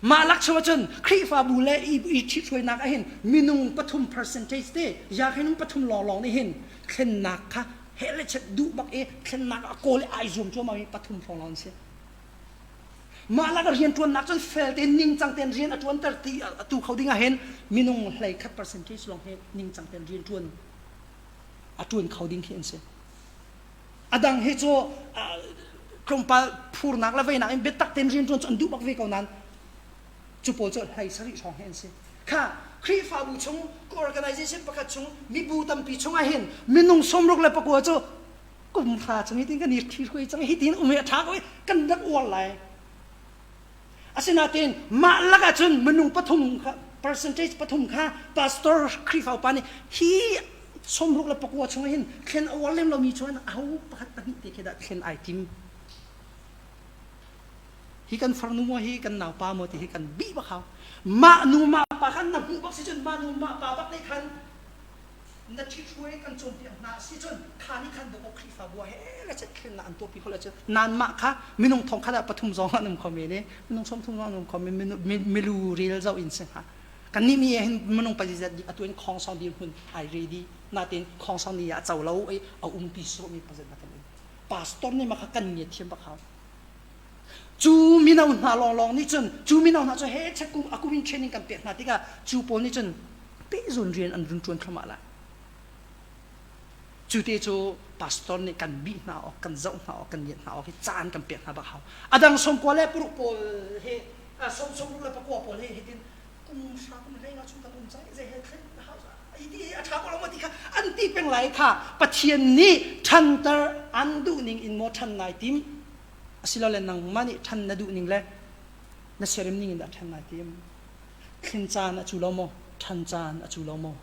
Mah lak chung ahcun Khrihfabu le i ṭhithruainak ah hin minung pathum percentage te yakhinung pathum lawnglawng nih hin thlennak kha heh le chet duh bak i thlennak a kawl i ai zuam cuahmah mi pathum hrawng lawng an si. Mah lak rianṭuannak cun fel tein ningcang tein rian a ṭuanter ti a tu kho ding ah hin minung 11 percentage lawng hi ningcang tein rianṭuan a ṭuan kho ding khi an si. A dang hi cu tlawmpal phurnak le veinak in biatak tein rianṭuan cu an duh bak ve ko nain cu pawl cu hlei sarih hrawng hi an si. Kha Khrihfabu chung organization pakhat chung mibu tampi chungah hin minung 64 cu kum hra chung hitin kan i ṭhihruai cang hitin um hi a ṭha ko i kan rak uar lai. Asinain mah lakah cun minung pathum kha percentage pathum kha pastor Khrihfa upa nih hi 69 chung hin thlen a uar lem lomi chuan aho pakhat pahnih te khi dah thlen ai tim. Hi kan farnu maw hi kan naupa maw ti hi kan bih bak hau. Mah nu mah pa khan na hmuh bak si cun mah nu mah pa bak nih khan na ṭhithruai kan cawnpiak hna si cun kha nih khan dawkaw Khrihfabu ah he le chet thlennak an tuahpi kho le cun nanmah kha minung thong khat ah pathum zong an um kho men i minung sawmthum zong an um kho men milu rel zoh in si hnga kannih mi hin minung pazizat dik atu in khongsong dirhmun ai ready natin khongsong ni ah co lo i a umpi sawhmi pazat na kan um pastor nih mah kha kan ngiat thiam bak hau Cu mino hna lawnglawng nih cun cu mino hna cu he check kum a kum in training kan pek hna tikah cu pawl nih cun pehzun rian an run ṭuan thluahmah lai. Cu te cu pastor nih kan bih hna awk, kan zoh hna awk, kan ngiat hna awk hi caan kan pek hna bak hau. A dang sawmkua le paruk pawl hi 69 pawl hi hitin kum hra kum hlei nga chung kan um cang zei he thlen hau ti a ṭha ko lo maw ti kha an ti peng lai kha Pathian nih ṭhanter an duh ning in maw ṭhan nai tim asilole nangmah nih ṭhan na duh ning le na siarem ning in dah ṭhan nai tim thlen caan a cu lo maw ṭhan caan a cu lo maw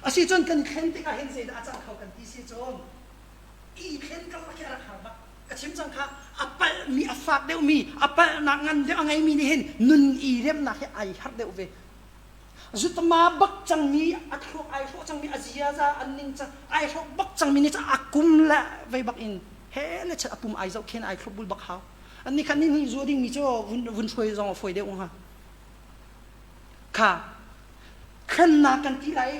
asi cun kan thlen tikah hin zeidah a cang kho kan ti si cun i thlen karlak hi a rak har bak ka chim cang kha a palhmi a fak deuhmi a palhnak ngan deuh a ngeimi nih hin nun i remnak hi ai harh deuh ve zutama bak cangmi a thluak ai hrawh cangmi a ziaza an ning cang ai hrawk bak cangmi nih a kum le vei bak in he le chat a pum ai zoh khen ai thlop bul bak hau an ni khan ni ni zu ding mi cu vun vun hruai zong a fawi deuh hnga Kha thlennak kan ti lai i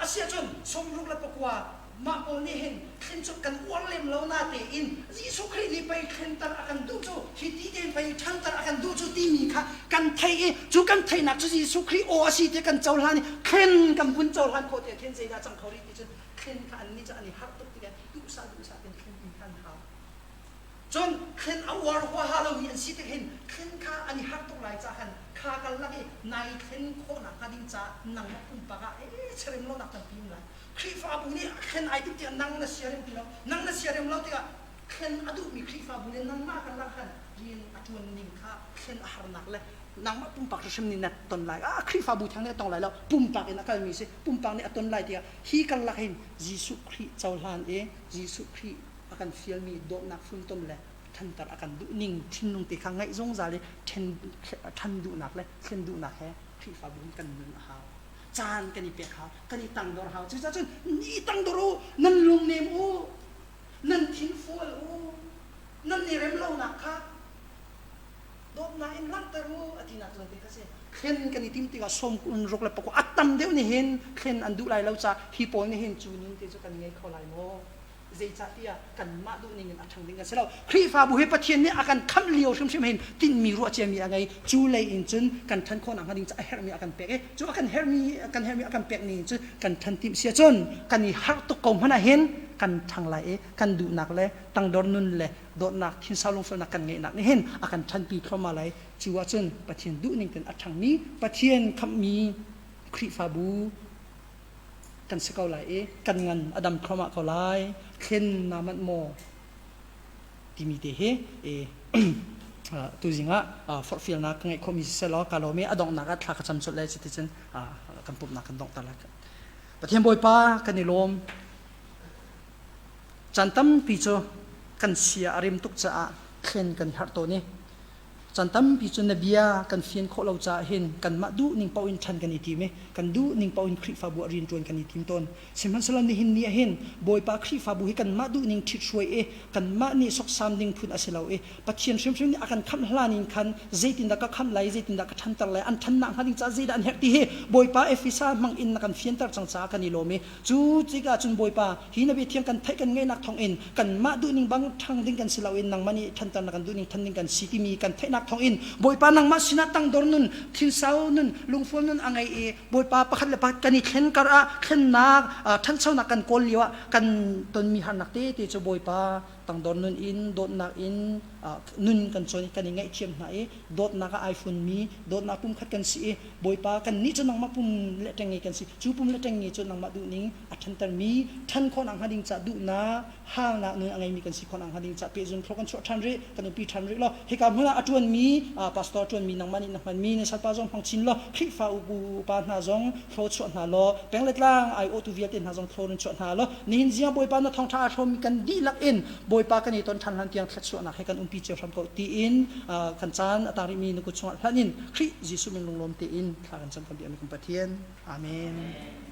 a si ahcun 69 mah pawl nih hin thlen cu kan uar lem lo na tein Jesuh Khrih nih pei thlenter a kan duh cu hi ti tein pei ṭhanter a kan duh cu timi kha kan theih i cu kan theihnak cu Jesuh Khrih aw a si ti kan cohlan i thlen kan vun cohlan khawh tiah khin zeidah cang kho rih ti cun thlen kha annih cu an i harh tuk tikah duhsah duhsah tein thlen in khan hau. Cun thlen a uar huaha lomi an si tik hin thlen kha an i harh tuk lai ca khan kha kal lak i nai thlen khawhnak hnga ding caah nangmah pumpak ah ee siarem lonak tampi um lai. Khrihfabu nih thlen ai timh tikah nang na siarem ti lo. Nang na siarem lo tikah thlen a duhmi Khrihfabu nih nangmah kan lak khan rian a ṭuan ning kha thlen a harnak le nangmah pumpak hrimhrim nih na ton lai. Ah Khrihfabu theng nih a tong lai lo. Pumpak in a kalmi si. Pumpak nih a ton lai tikah hi karlak hin Jesuh Khrih cohlan i Jesuh Khrih a kan fialmi dawtnak funtom le ṭhanter a kan duh ning thinlung te kha ngaih zungzal i ṭhan duhnak le thlen duhnak he Khrihfabu in kan nun a hau. Caan kan i pek hau, kan i tangdor hau. Cucaah cun i tangdor u, nan lungnem u, nan thin fual u, nan i rem lonak kha dawtnak in langhter u a tinak zawn te kha si. Thlen kan i tim tikah 69 a tam deuh nih hin thlen an duh lai lo caah hi pawl nih hin cu nun te cu kan ngei kho lai maw? Zeicahtiah kanmah duhning in a ṭhang ding kan si lo. Khrihfabu hi Pathian nih a kan khamh lio hrimhrim hin tinhmi ruahciami a ngei. Cu lei in cun kan ṭhan khawhnak hnga ding cu a herhmi a kan pek i cu a kan herhmi kan herhmi a kan pek ning cun kan ṭhan timh si ahcun kan i harh tuk ko hmanh ah hin kan ṭhang lai i kan duhnak le tangdor nun le dawtnak thinsau lungfelnak kan ngeihnak nih hin a kan ṭhanpi thluahmah lai. Cu ahcun Pathian duhning tein a ṭhangmi Pathian khamhmi Khrihfabu kan si ko lai i kan ngan a dam thluahmah ko lai. Thlen naa manh maw? timi te hi. Tuzing ah forhfialnak ka ngeih khawhmi siseh law ka lawm i a donghnak ah thla ka cam colh lai cuticun kan pumhnak kan donghter lai. Pathian Bawipa kan i lawm. Caan tampi cu kan sia a rem tuk caah thlen kan herh tawn i Caan tampi cu na bia kan fian khawh lo caah hin kanmah duh ning paoh in ṭhan kan i tim i kan duh ning paoh in Khrihfabu ah rianṭuan kan i tim tawn. Sihmanhsehlaw nihin ni ah hin Bawipa Khrihfabu hi kanmah duh ning ṭhithruai i kanmah nih sawksam ding phun a si lo i Pathian hrimhrim nih a kan khamh hlan in khan zeitindah ka khamh lai, zeitindah ka ṭhanter lai, an ṭhannak hnga ding caah zeidah an herh ti hi Bawipa Efesa hmang in na kan fianter cang caah kan i lawm i Cu tikah cun Bawipa, hi na biathiang kan theih kan ngaihnak thawngin kanmah duhning bang ṭhang ding kan si loin nangmah nih ṭhanter na kan duhning ṭhan ding kan si timi kan theihnak thawngin Bawipa nangmah sinah tangdor nun, thinsau nun, lungfual nun a ngei i Bawipa pakhat le pakhat kan i thlen kar ah thlennak, ṭhanchonak kan kawl lio ah kan tonmi harnak tete cu Bawipa tangdor nun in dawtnak in nun kan cawn i kan i ngaihthiam hna i dawtnak ah ai funmi dawtnak pumkhat kan si i Bawipa kannih cu nangmah pum le ṭengnge kan si cu pum le ṭengnge cu nangmah duhning a ṭhantermi ṭhan khawhnak hnga ding caah duhnak halnak nun a ngeimi kan si khawhnak hnga ding caah pehzun thlawh kan chuah ṭhan rih kan umpi ṭhan rih law hika hmun ah a ṭuanmi pastor a ṭuanmi nangmah nih na hmanmi na salpa zong hmang chin law Khrihfa upa hna zong thlaw chuah hna law peng le tlang aiawhtu vialte hna zong thlaw in chuah hna law nihin zing Bawipa na thawngṭha aa hrawmmi kan dihlak in Bawipa kan i ton ṭhan hlan tiang thluachuahnak he kan umpi cio hram ko tiin kan caan a tang rihmi na kut chungah hlan in Khrih Jesuh min lunglawm tein thla kan cam kan biakmi kan Pathian. Amen.